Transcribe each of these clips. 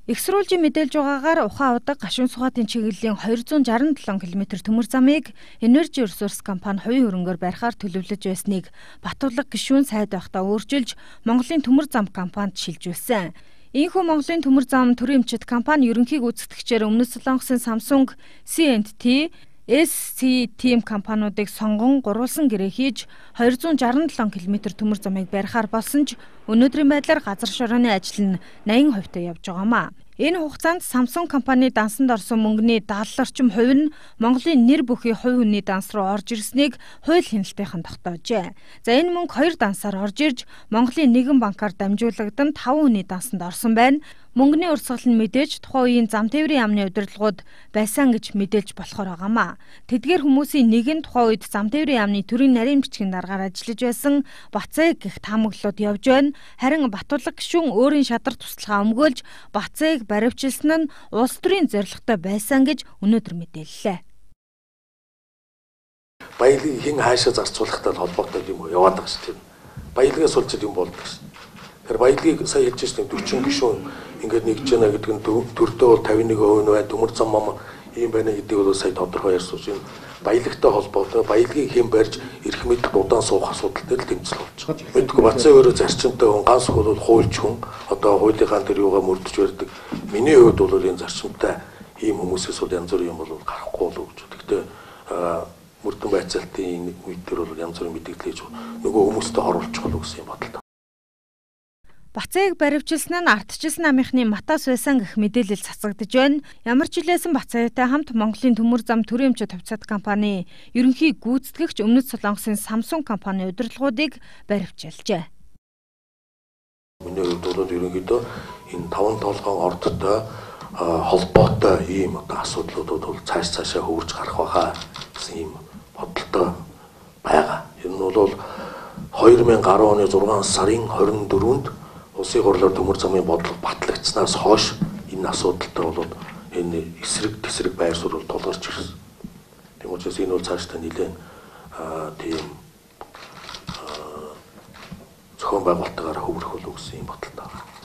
Их сурвалжийн мэдээлж байгаагаар Ухаан удаг Гашуун сугаатын чиглэлийн 267 км төмөр замыг Energy Resource компани хувийн хөрөнгөөр барихаар төлөвлөж байсныг Батулга гишүүн сайд байхдаа өөрчилж Монголын төмөр зам компанид шилжүүлсэн. Ийхүү Монголын төмөр зам төрийн эмчит компани ерөнхий гүйцэтгэгчээр Өмнөд Солонгосын Samsung, C&T, SC Team компаниудыг сонгон гурвалсан гэрээ хийж 267 км төмөр замыг барихаар болсон ч өнөөдрийн байдлаар газар шорооны ажил нь 80% та явж байгаамаа. Энэ хугацаанд Samsung компани дансанд орсон мөнгөний 70 орчим хувь нь Монголын нэр бүхий хувь хүний данс руу орж ирснийг хууль хяналтынхан тогтоожээ. За энэ мөнгө хоёр дансаар орж ирж Монголын нэгэн банкар дамжуулагдан 5 хүний дансанд орсон байна. Мөнгөний урсгал нь мэдээж тухайн үеийн зам тээврийн яамны удирдлагууд байсан гэж мэдээлж болохоор байгаамаа. Тэдгээр хүмүүсийн нэг нь тухайн үед зам тээврийн яамны төрийн нарийн бичгийн даргаар ажиллаж байсан Бацэг гэх таамаглалууд явж байна. Харин Батулга гишүүн өөрийн шадар туслахаа өмгөөлж Бацэг баривчилсан нь улс төрийн зорилготой байсан гэж өнөөдөр мэдээллээ. Баялагийг хэн хаашаа зарцуулахтай холбоотой юм яваад байгаа шүү дээ. Баялагаас болж юм болдог шүү. Тэгэхээр баялагийг сая хэлж шин 40 гишүүн ингээд нэгж байна гэдэг нь төрдөө бол 51% нь байна, төмөр зам мам ийм байна гэдгийг бол сая тодорхой ярьсан чинь баялагтай холбоотой баялагийг хэн барьж эрх мэдэлд удаан суух асуудал дээр л тэмцэл болж байгаа. Мэдгүй Бацаа өөрөө зарчимтай хүн, ганц бол хуульч хүн, одоо хуулийнхаа тэр юугаа мөрдөж барьдаг. Миний хувьд бол энэ зарчимтай ийм хүмүүсээс бол янз бүрийн юм бол гарахгүй болов гэж. Гэхдээ мөрдөн байцаалтын үед дээр бол янз бүрийн мэдээлэл хийж нөгөө хүмүүстэй оруулчих болов гэсэн юм бодолтой. Бацааг баривчилсан нь ардчилсан намынхны матаас байсан гэх мэдээлэл цацагдж байна. Ямар ч хэлээсэн Бацаатай хамт Монголын төмөр зам төрийн эмчит хувьцаат компани ерөнхий гүйцэтгэгч Өмнөд Солонгосын Samsung компани удирдлагуудыг баривчилжээ. Миний хувьд бол ерөнхийдөө энэ таван толгоон ордтой холбоотой ийм одоо асуудлууд бол цаашаа хөвөрж гарах байхаа гэсэн ийм бодолтой байгаа. Энэ нь бол 2010 оны 6 сарын 24-нд Улсын хурлаар төмөр замын бодлого батлагдсанаас хойш энэ асуудалтай болоод энэ эсрэг тесрэг байр суурь тулгарч ирсэн. Тийм учраас энэ бол цаашдаа нэлээд тийм зохион байгуулалтаар хөврөх болов гэсэн юм бодолтой байна.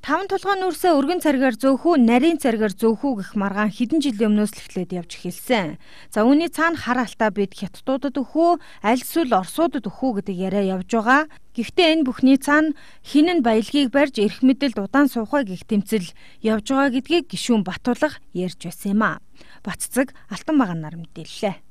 Таван тулгаан нүрсээ өргөн царгаар зөөх үү, нарийн царгаар зөөх үү гэх маргаан хэдэн жилийн өмнөөс л эхлээд явж эхэлсэн. За үүний цаана хар алтаа бид хятадуудад өгөх үү, аль эсвэл орсуудад өгөх үү гэдэг яриа явж байгаа. Гэхдээ энэ бүхний цаана хэн нь баялагийг барьж эрх мэдэлд удаан суух вэ гэх тэмцэл явж байгаа гэдгийг гишүүн Батулга ярьж байсан юм а. Батцэг Алтан баганаар мэдээллээ.